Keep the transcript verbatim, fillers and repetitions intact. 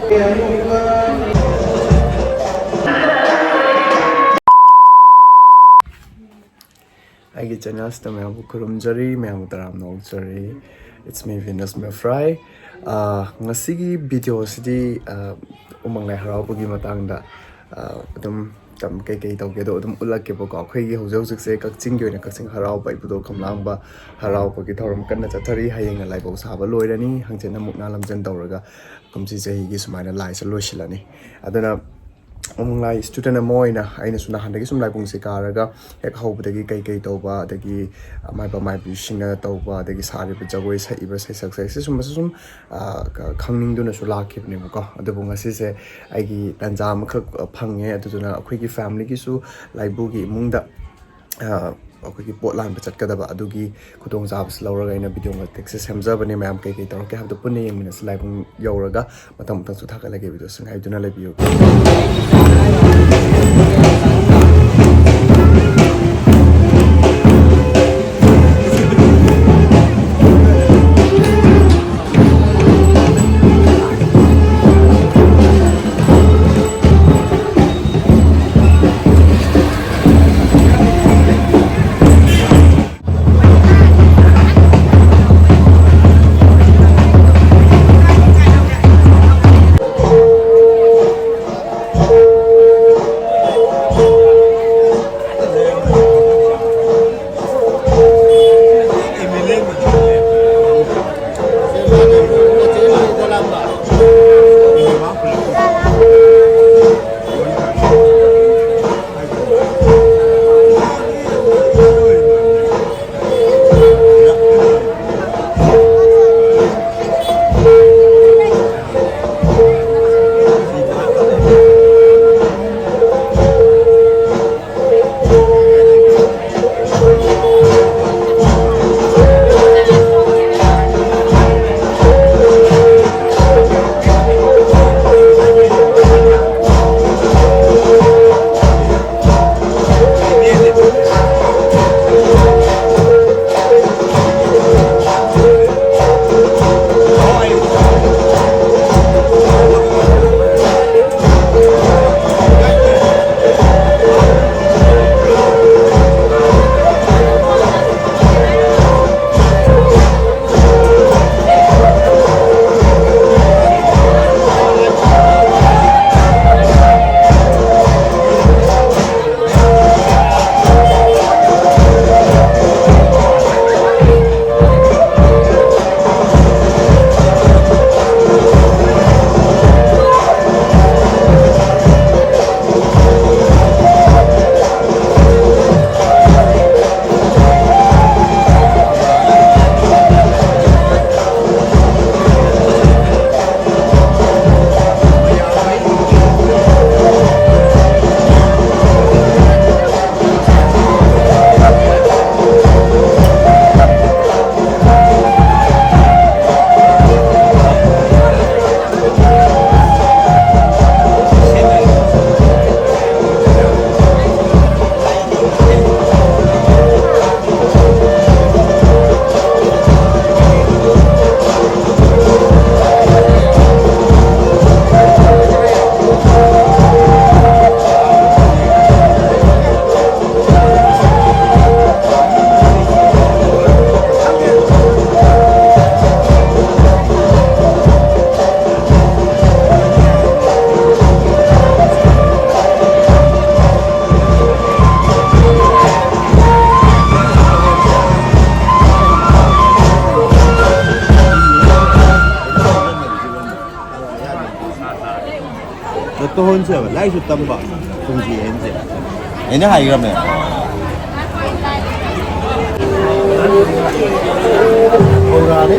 ꯑꯩꯒꯤ ꯆꯦꯅꯦꯜꯁꯤꯗ ꯃꯌꯥꯝꯕꯨ ꯈꯨꯔꯨꯝꯖꯔꯤ, ꯃꯌꯥꯝꯕꯨ ꯇꯔꯥꯝꯅ ꯑꯣꯛꯆꯔꯤ꯫ It's me, Venus Mefrai꯫ ꯑꯥ, ꯉꯁꯤꯒꯤ ꯚꯤꯗꯤꯑꯣꯁꯤꯗꯤ, ꯑꯥ, ꯎꯃꯪ ꯂꯥꯏ ꯍꯔꯥꯎꯕꯒꯤ ꯃꯇꯥꯡꯗ, ꯑꯥ, ꯑꯗꯨꯝ ꯀꯝ-, ꯀꯩꯀꯩ ꯇꯧꯒꯦꯗꯣ ꯑꯗꯨꯝ ꯎꯠꯂꯛꯀꯦꯕꯀꯣ꯫ ꯑꯩꯈꯣꯏꯒꯤ ꯍꯧꯖꯤꯛ ꯍꯧꯖꯤꯛꯁꯦ ꯀꯛꯆꯤꯡꯒꯤ ꯑꯣꯏꯅ ꯀꯛꯆꯤꯡ ꯍꯔꯥꯎꯕ, ꯏꯕꯨꯙꯧ ꯀꯃꯂꯥꯡꯕ ꯍꯔꯥꯎꯕꯒꯤ ꯊꯧꯔꯝ ꯀꯟꯅ ꯆꯠꯊꯔꯤ꯫ ꯍꯌꯦꯡꯅ ꯂꯥꯏꯕꯧ ꯁꯥꯕ ꯂꯣꯏꯔꯅꯤ꯫ ꯍꯪꯆꯤꯠꯅ ꯃꯨꯛꯅꯥ ꯂꯝꯖꯟ ꯇꯧꯔꯒ ꯀꯨꯝꯁꯤ ꯆꯍꯤꯒꯤ ꯁꯨꯃꯥꯏꯅ ꯂꯥꯏꯁꯦ ꯂꯣꯏꯁꯤꯜꯂꯅꯤ꯫ ꯑꯗꯨꯅ ꯎꯃꯪ ꯂꯥꯏ ꯏꯁꯇꯨꯗꯦꯟ ꯑꯃ ꯑꯣꯏꯅ ꯑꯩꯅꯁꯨ ꯅꯍꯥꯟꯗꯒꯤ ꯁꯨꯝ ꯂꯥꯏꯕꯨꯡꯁꯦ ꯀꯥꯔꯒ ꯍꯦꯛ ꯍꯧꯕꯗꯒꯤ ꯀꯩ ꯀꯩ ꯇꯧꯕ, ꯑꯗꯒꯤ ꯃꯥꯏꯕ ꯃꯥꯏꯕꯤꯁꯤꯡꯅ ꯇꯧꯕ, ꯑꯗꯒꯤ ꯁꯥꯔꯤꯕ ꯖꯒꯣꯏ, ꯁꯛꯏꯕ ꯁꯩꯁꯛꯁꯦ, ꯁꯤꯒꯨꯝꯕꯁꯦ ꯁꯨꯝ, ꯑ, ꯈ-, ꯈꯪꯅꯤꯡꯗꯨꯅꯁꯨ ꯂꯥꯛꯈꯤꯕꯅꯦꯕꯀꯣ꯫ ꯑꯗꯨꯕꯨ ꯉꯁꯤꯁꯦ ꯑꯩꯒꯤ ꯇꯥꯟꯖꯥ ꯑꯃꯈꯛ, ꯑ, ꯐꯪꯉꯦ꯫ ꯑꯗꯨꯗꯨꯅ ꯑꯩꯈꯣꯏꯒꯤ ꯐꯦꯃꯤꯂꯤꯒꯤꯁꯨ ꯂꯥꯏꯕꯨꯒꯤ ꯏꯃꯨꯡꯗ, ꯑ, ꯑꯩꯈꯣꯏꯒꯤ ꯄꯣꯠ ꯂꯥꯟꯕ ꯆꯠꯀꯗꯕ, ꯑꯗꯨꯒꯤ ꯈꯨꯗꯣꯡꯆꯥꯕꯁꯤ ꯂꯧꯔꯒ ꯑꯩꯅ ꯚꯤꯗꯤꯑꯣ ꯃꯇꯦꯛꯁꯦ ꯁꯦꯝꯖꯕꯅꯦ꯫ ꯃꯌꯥꯝ ꯀꯩ ꯀꯩ ꯇꯧꯔꯛꯀꯦ ꯍꯥꯏꯕꯗꯣ ꯄꯨꯟꯅ ꯌꯦꯡꯃꯤꯟꯅꯁꯤ꯫ ꯂꯥꯏꯕꯨꯡ ꯌꯧꯔꯒ ꯃꯊꯪ ꯃꯊꯪꯁꯨ ꯊꯥꯒꯠꯂꯒꯦ꯫ ꯚꯤꯗꯤꯑꯣꯁꯤ ꯉꯥꯏꯗꯨꯅ ꯂꯩꯕꯤꯌꯨ꯫ ꯍꯣꯟꯁꯦꯕ, ꯂꯥꯏꯔꯤꯛꯁꯨ ꯇꯝꯕ, ꯄꯨꯟꯁꯤ ꯑꯍꯟꯁꯦ꯫ ꯑꯩꯅ ꯍꯥꯏꯈ꯭ꯔꯕꯅꯦ꯫ ꯍꯧꯔꯛꯑꯅꯤ꯫